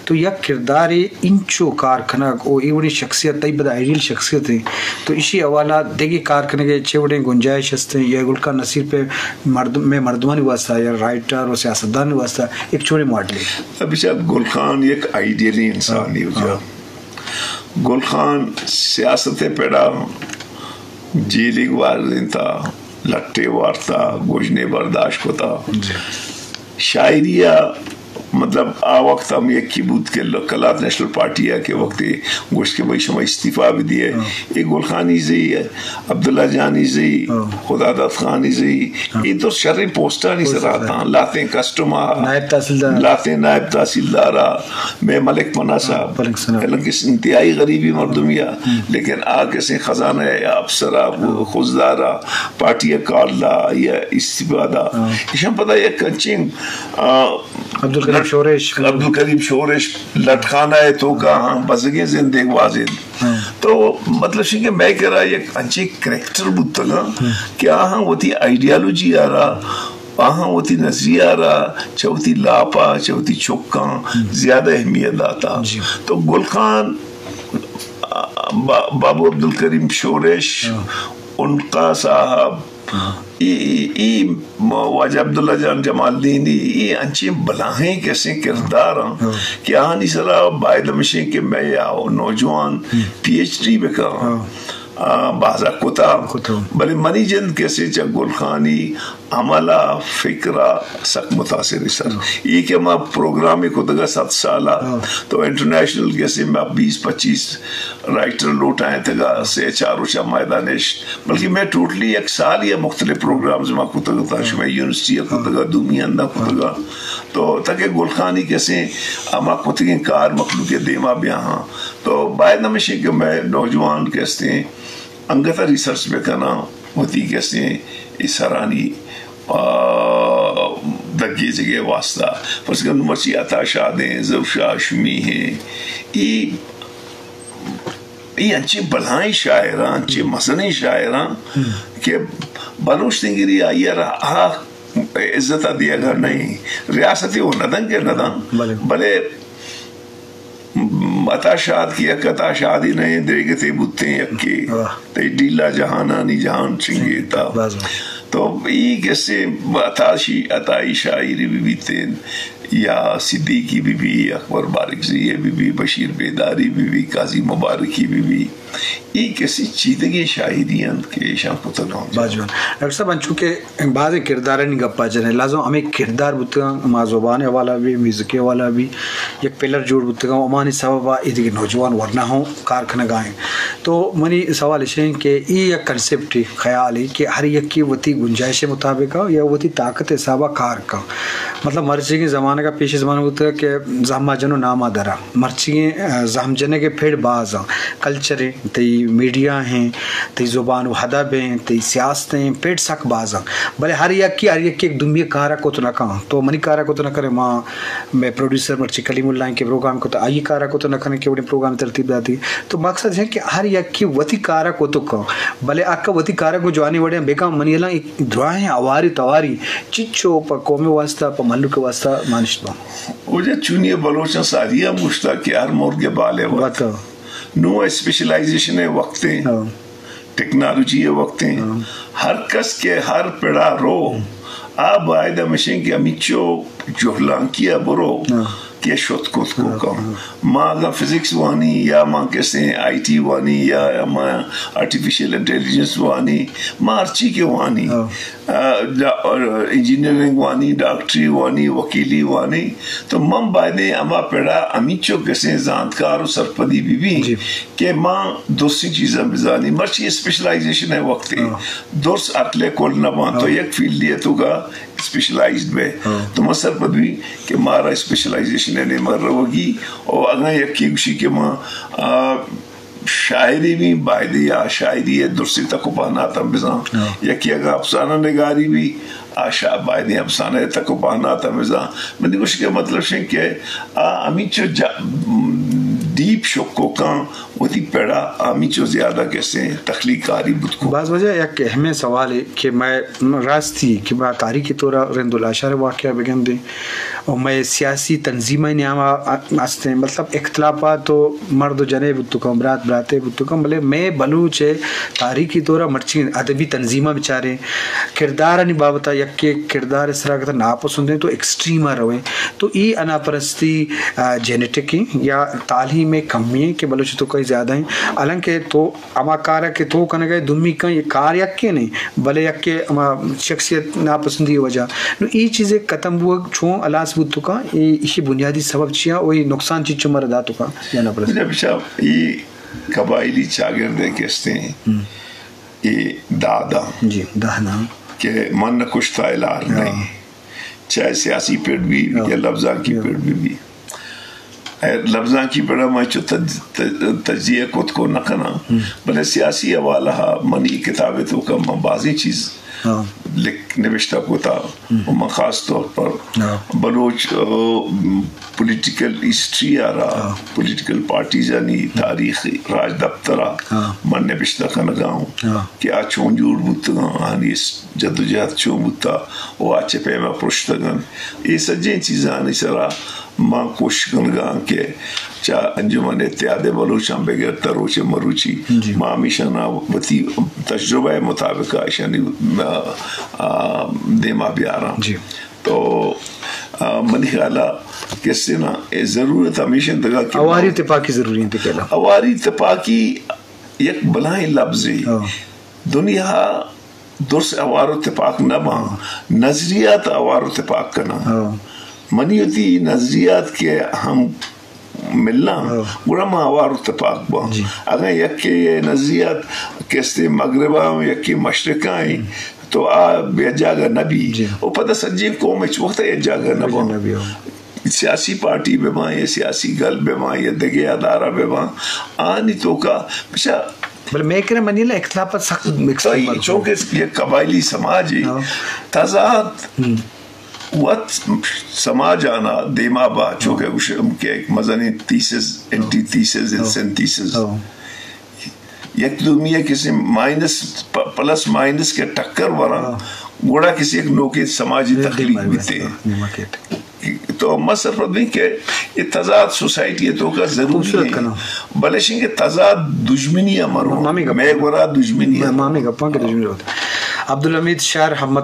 تو یک کردارے انچو کار کنگ او اے وڑیں شخصیت، تئی پدا آئیڈیل شخصیت ایں، تو ایشی حوالہ دگہ کار کنگ ء چے وڑیں گنجائش ہست ایں؟ یا گل خان نصیر پہ مردم، مئے مردمانی واسطہ یا رائٹر و سیاستدانانی واسطہ یک چوڑیں ماڈلے؟ اب بچار، گل خان یک آئیڈیلی انسانے ہو جا۔ گل خان سیاست ء پڑا جیلے گوازینتا، لٹے وارتا، گژنے برداشت کتا۔ شاعری ء مطلب آ وقت ہم یکی بوت کہ ل-، قلات نیشنل پارٹی ء کہ وقتی گوشت کہ بھئی شما استعفی بدیے، اے گل خان ایزئی، عبداللہ جان ایزئی، خداداد خان ایزئی، اے تو شریں پوسٹانی سرا اتاں، لاتیں کسٹم ء، نائب تحصیلدار۔ لاتیں نائب تحصیلدار ء، مئے ملک پناہ صاحب، ملک پناہ۔ حالانکہ انتہائی غریبی مردمی ء، لیکن آ کسیں خزانہ ء افسر ء، خضدار ء، پارٹی ء کال دا یا استعفی دا۔ ایشاں پدا یک انچیں، آ، عبدالکریم شورش۔ عبدالکریم شورش لٹخانہ ء توکا ہم بزگیں زندے گوازینت۔ تو مطلب شی کہ مئے کرا یک انچیں کریکٹر بوتگاں کہ آہاں وتی آئیڈیالوجی ء را، آہاں وتی نظریہ ء را چہ وتی لاپ ء، چہ وتی چکاں زیادہ اہمیت داتا۔ تو گل خان، با-، بابو عبدالکریم شورش، عنقا صاحب، ای، ای، ای واجہ عبداللہ جان جمالدینی، ای انچیں بلاہیں کسیں کردار آں کہ آہانی سرا باید ہمشیں کہ مئے آ نوجوان پی ایچ ڈی بکن۔ آ، بازا کتا۔ بلے منی جند کسیں چہ گل خانی عمل ء فکر ء سک متاثر سر۔ ای کہ ما پروگرام کتگا صد سال ء، تو انٹرنیشنل کسیں ما بیس پچیس رائٹر لوٹائینتگا، سے چار روچا میدان نشت، بلکہ مئے ٹوٹلی یک سال یا مختلف پروگرامز ما کتگ اتاں، شمئے یونیورسٹی ء کتگ ء، دومی ہند ء کتگ ء۔ تو تاکہ گل خانی کسیں ہما کتگیں کار مخلوق ء دیما بیاہاں۔ تو باید ہمیشیں کہ مئے نوجوان کہ استیں انگت ء ریسرچ بکناں، وتی کسیں اے سرانی، آ، دگیجگ ء واسطہ۔ فرض کن مرچی عطا شاد ایں، ظہور شاہ ہاشمی ایں، ای ای انچیں بلاہیں شاعراں، انچیں مزنیں شاعراں کہ بلوچ نگری آئی ء را آ عزت ء دیگ ء نہ ایں۔ ریاستی و ندن کہ ندن، بلے عطا شاد کہ یک عطا شادی نہ ایں، دریگتے بوتیں یکے، تئی ڈیلا جہانانی جہان چنگیتا۔ تو ای کسے عطا شی-، عطائی شاعری بہ بیتیں، یا صدیقی بہ بی، اکبر بارکزئی بہ بی، بشیر بیداری بہ بی، قاضی مبارکی بہ بی، ای کسی چیدگیں شاعری انت کہ ایشاں کتگ انت۔ باز جوان۔ ڈاکٹر صاحب، انچو کہ بازیں کردارانی گپا جنیں، لازم ہمیں کردار بوتگاں، ما زبان حوالہ بھی، میوزک حوالہ بھی، یک پلر جوڑ بوتگاں، ہمانی سبب ء ایدگہ نوجوان ورنا ہوں کار کنگا ہیں۔ تو منی سوال اش ہیں کہ ای یک کنسپٹ، خیال ہے کہ ہر یکی وتی گنجائش مطابق یا وتی طاقت حسابا کار کن۔ مطلب، مرچیگیں زمانگ ء پیش زمانگ بوتگ کہ زہم ء جن و نام ء درا۔ مرچیگیں، آ، زہم جنگ ء پڑ باز آں۔ کلچر ایں، تئی میڈیا ایں، تئی زبان و ادب ایں، تئی سیاست ایں، پڑ سک باز آں۔ بلے ہر یکی، ہر یکی یک دومی کار ء کت نہ کن۔ تو منی کار ء کت نہ کنے، ما، مئے پروڈیوسر مرچی کلیم اللہ ایں کہ پروگرام کت، آئی کار ء کت نہ کنے کہ وڑیں پروگرام ترتیب داتی۔ تو مقصد ہے کہ ہر یکی وتی کار ء کت کن۔ بلے اکہ وتی کار ء گوں جوانی وڑیں بکن، منی الاں دراہیں اواری تواری چچو پہ قوم ء واسطہ، پہ مھلوک ء واسطہ مانشت باں۔ واجہ، چونی ء بلوچاں ساری ہم گوشتا کہ ہر مرگ ء بال ء وت۔ وت۔ نوں اسپیشلائزیشن ء وقت ایں، ہاں۔ ٹیکنالوجی ء وقت ایں۔ ہاں۔ ہر کس کہ ہر پڑا رو، آ باید ہمشیں کہ ہمیچو جہلانکی ء برو۔ ہاں۔ کہ شت کت کن۔ ما اگاں فزکس وانی یا ما کسیں آئی ٹی وانی یا ما آرٹیفیشل انٹیلیجنس وانی، ما ہرچی کہ وانی، آ، ڈا-، انجینئرنگ وانی، ڈاکٹری وانی، وکیلی وانی، تو من بایدیں ہما پڑا ہمینچو کسیں زانتکار و سرپدی بہ بی کہ ما درسیں چیزاں بزانی۔ مرچی اسپیشلائزیشن ء وقت ایں، درس عقل ء کل نہ باں، تو یک فیلڈے ء توکا اسپیشلائزڈ بئے۔ تو من سرپد بی کہ مارا اسپیشلائزیشن ء نیمگ روگی، و اگاں یکے گوشی کہ من، آ، شاعری بی، بایدے آ شاعری ء درسیں تک و پہناتاں بزان۔ یکے اگاں افسانہ نگاری بی، آ شا-، بایدیں افسانہ ء تک و پہناتاں بزان۔ منی گوشگ ء مطلب شیں کہ آ ہمینچو جا-، ڈیپ شکوکاں وتی پڑا ہمینچو زیادہ کسے تخلیق کاری بوت کو۔ باز وجہ یک اہمیں سوالے کہ مئے راستی کہ ما تاریخی طورا رند و لاشار واقعہ بگندیں و مئے سیاسی تنظیمانی نیاما ہستیں، مطلب اختلافات و مرد و جنے بوت کن، برات براتے بوت کن، بلے مئے بلوچ ء تاریخی طورا مرچی ادبی تنظیماں بچاریں، کردارانی بابت ء یکے کردار ء سرا اگاں ناپسندیں تو ایکسٹریم ء رویں، تو ای اناپرستی، آ، جینیٹک ایں یا تعلیم ء کمی ایں کہ بلوچ تو کئی زیادہ ایں، حالانکہ تو ہما کار ء کہ تو کنگ ء دومی کن یہ کار یکے نہیں، بلے یکے ہما شخصیت ناپسندی وجہ۔ نو ای چیز ختم بوگ چون ہلاس بوت کن، ای، ایشی بنیادی سبب چیا و ای نقصان چی چمر دات کن یا ناپرستی؟ جب شاہ ای قبائلی چاگرد ء کہ استیں، ہم۔ اے دادا جی، دہنا۔ کہ من نہ کشتا الار ہاں۔ نہیں۔ چاہے سیاسی پڑ بھی ہاں۔ یا لبزانکی ہاں۔ پڑ بھی بھی۔ اے لبزانکی پڑا میں چو تج-، تج-، تجزیہ کت کو نہ کنا۔ ہم۔ بلے سیاسی حوالہ منی کتاب تو کم من بازی چیز ہاں۔ لکھ نوشتہ کتا۔ ہم۔ و من خاص طور پر ہاں۔ بلوچ، آ، پولیٹیکل ہسٹری ء را، ہاں۔ پولیٹیکل پارٹیزانی تاریخ راج دفتر ء ہاں۔ من نبشتہ کنگا ہوں ہاں۔ کہ آ چون جوڑ بوتگاں، آنی اس جدوجہد چون بوتا و آ چہ پیما پرشتگن۔ اے سجیں چیزانی سرا من کوشش کنگا ہاں کہ چا انجمن اتحاد بلوچاں بگر تا روچ مروچی جی۔ ما ہمیشانا وتی تجربہ مطابق اشانی، آ، آ، دیما بیاراں۔ جی۔ تو، آ، منی خیال ء کسے نا اے ضرورت ہمیش انت کہ اواری تپاکی ضروری انت کہ اواری تپاکی یک بلاہیں لبزے۔ ہاں۔ دنیا درس اوار و تپاک نہ باں، نظریات اوار و تپاک کناں۔ ہاں۔ منی وتی نظریات کہ ہم ملاں، ہاں۔ گڑا ما اوار و تپاک باں۔ جی۔ اگاں یکے نظریات کستے مغربا ہم یکے مشرقا ہیں، تو آ یک جاگہ نہ بی۔ جی۔ و پدا سجیں قوم ہچ وقت یک جاگہ نہ یک جاگہ باں۔ نہ بی، ہاں۔ سیاسی پارٹی بہ باں یا سیاسی گل بہ باں یا دگہ ادارہ بہ باں، آنی توکا بچا بلے میں کرے منی لا اختلافات سخت مکس تو ای ملک چونکہ یک قبائلی سماج ہے، ہاں۔ تضاد ہم۔ وت سماج آنا دیما با، چونکہ ہاں۔ گوشم کہ ایک مزنی تھیسز، اینٹی تھیسز، ہاں۔ سینتھیسز۔ ہاں۔ یک دومی ء کسی مائنس، پ-، پلس مائنس کہ ٹکر وراں، ہاں۔ گڑا کسی یک نوکیں سماجی تخلیق بیتے۔ تو ما سرپد بیں کہ یہ تضاد سوسائٹی ء توکا ضروری ہے۔ بلے شنگ کہ تضاد دشمنی ء مرو، مے گورا دشمنی ہے۔ مامی گپاں کہ دشمنی ہوتے۔ عبدالحمید شہر احمد